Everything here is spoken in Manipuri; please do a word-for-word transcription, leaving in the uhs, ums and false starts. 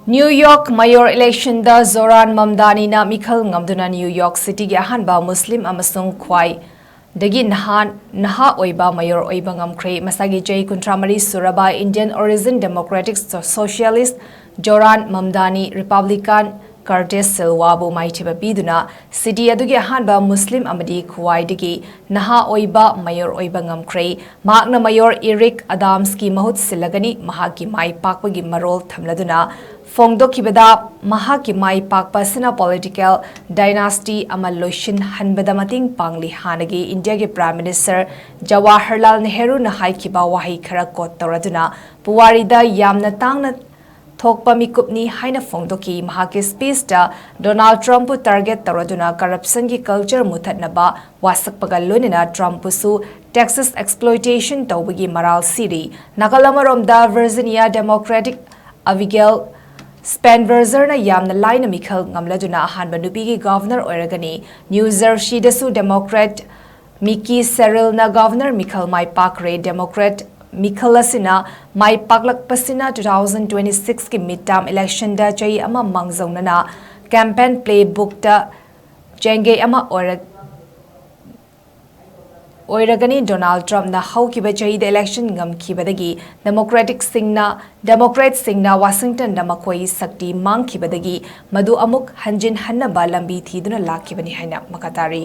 New York Mayor Electionꯗ ꯖꯣꯔꯥꯟ ꯃꯝꯗꯥꯅꯤꯅ ꯃꯤꯈꯜ ꯉꯝꯗꯨꯅ New York Cityꯒꯤ ꯑꯍꯥꯟꯕ ꯃꯨꯁꯂꯤꯝ ꯑꯃꯁꯨꯡ ꯈ꯭ꯋꯥꯏꯗꯒꯤ ꯅꯍꯥ, ꯅꯍꯥ ꯑꯣꯏꯕ Mayor ꯑꯣꯏꯕ ꯉꯝꯈ꯭ꯔꯦ꯫ ꯃꯁꯥꯒꯤ ꯆꯍꯤ ꯀꯨꯟꯊ꯭ꯔꯥ ꯃꯔꯤ ꯁꯨꯔꯕ Indian Origin Democratic Socialist ꯖꯣꯔꯥꯟ ꯃꯝꯗꯥꯅꯤ Republican Curtis Sliwaꯕꯨ ꯃꯥꯏꯊꯤꯕ ꯄꯤꯗꯨꯅ city ꯑꯗꯨꯒꯤ ꯑꯍꯥꯟꯕ ꯃꯨꯁꯂꯤꯝ ꯑꯃꯗꯤ ꯈ꯭ꯋꯥꯏꯗꯒꯤ ꯅꯍꯥ ꯑꯣꯏꯕ Mayor ꯑꯣꯏꯕ ꯉꯝꯈ꯭ꯔꯦ꯫ ꯃꯍꯥꯛꯅ Mayor Eric Adamsꯀꯤ ꯃꯍꯨꯠ ꯁꯤꯜꯂꯒꯅꯤ꯫ ꯃꯍꯥꯛꯀꯤ ꯃꯥꯏ ꯄꯥꯛꯄꯒꯤ ꯃꯔꯣꯜ ꯊꯝꯂꯗꯨꯅ ꯐꯣꯡꯗꯣꯛꯈꯤꯕꯗ, ꯃꯍꯥꯛꯀꯤ ꯃꯥꯏ ꯄꯥꯛꯄ ꯑꯁꯤꯅ political dynasty ꯑꯃ ꯂꯣꯏꯁꯤꯟꯍꯟꯕꯗ ꯃꯇꯦꯡ ꯄꯥꯡꯂꯤ꯫ ꯍꯥꯟꯅꯒꯤ ꯏꯟꯗꯤꯌꯥꯒꯤ Prime Minister ꯖꯋꯥꯍꯔꯂꯥꯜ ꯅꯦꯍꯔꯨꯅ ꯍꯥꯏꯈꯤꯕ ꯋꯥꯍꯩ ꯈꯔ quote ꯇꯧꯔꯗꯨꯅ, ꯄꯨꯋꯥꯔꯤꯗ ꯌꯥꯝꯅ ꯇꯥꯡꯅ ꯊꯣꯛꯄ ꯃꯤꯀꯨꯞꯅꯤ ꯍꯥꯏꯅ ꯐꯣꯡꯗꯣꯛꯈꯤ꯫ ꯃꯍꯥꯛꯀꯤ speechꯇ Donald Trumpꯄꯨ target ꯇꯧꯔꯗꯨꯅ corruptionꯒꯤ culture ꯃꯨꯊꯠꯅꯕ ꯋꯥꯁꯛꯄꯒ ꯂꯣꯏꯅꯅ Trumpꯄꯨꯁꯨ taxes exploitation ꯇꯧꯕꯒꯤ ꯃꯔꯥꯜ ꯁꯤꯔꯤ꯫ ꯅꯥꯀꯜ ꯑꯃꯔꯣꯝꯗ, Virginia Democratic Abigail Spanbergerꯅ ꯌꯥꯝꯅ ꯂꯥꯏꯅ ꯃꯤꯈꯜ ꯉꯝꯂꯗꯨꯅ ꯑꯍꯥꯟꯕ ꯅꯨꯄꯤꯒꯤ governor ꯑꯣꯏꯔꯒꯅꯤ꯫ New Jerseyꯗꯁꯨ Democrat Mikie Sherrillꯅ governor ꯃꯤꯈꯜ ꯃꯥꯏ ꯄꯥꯛꯈ꯭ꯔꯦ꯫ Democrat ꯃꯤꯈꯜ ꯑꯁꯤꯅ ꯃꯥꯏ ꯄꯥꯛꯂꯛꯄꯁꯤꯅ two thousand twenty sixꯀꯤ midterm electionꯗ ꯆꯍꯤ ꯑꯃ ꯃꯥꯡꯖꯧꯅꯅ campaign playbookꯇ ꯆꯦꯡꯒꯩ ꯑꯃ ꯑꯣꯏꯔ-, ꯑꯣꯏꯔꯒꯅꯤ꯫ Donald Trumpꯅ ꯍꯧꯈꯤꯕ ꯆꯍꯤꯗ election ꯉꯝꯈꯤꯕꯗꯒꯤ Democraticꯁꯤꯡꯅ, Democratꯁꯤꯡꯅ Washingtonꯗ ꯃꯈꯣꯏ ꯁꯛꯇꯤ ꯃꯥꯡꯈꯤꯕꯗꯒꯤ ꯃꯗꯨ ꯑꯃꯨꯛ ꯍꯟꯖꯤꯟꯍꯟꯅꯕ ꯂꯝꯕꯤ ꯊꯤꯗꯨꯅ ꯂꯥꯛꯈꯤꯕꯅꯤ ꯍꯥꯏꯅ ꯃꯈꯥ ꯇꯥꯔꯤ꯫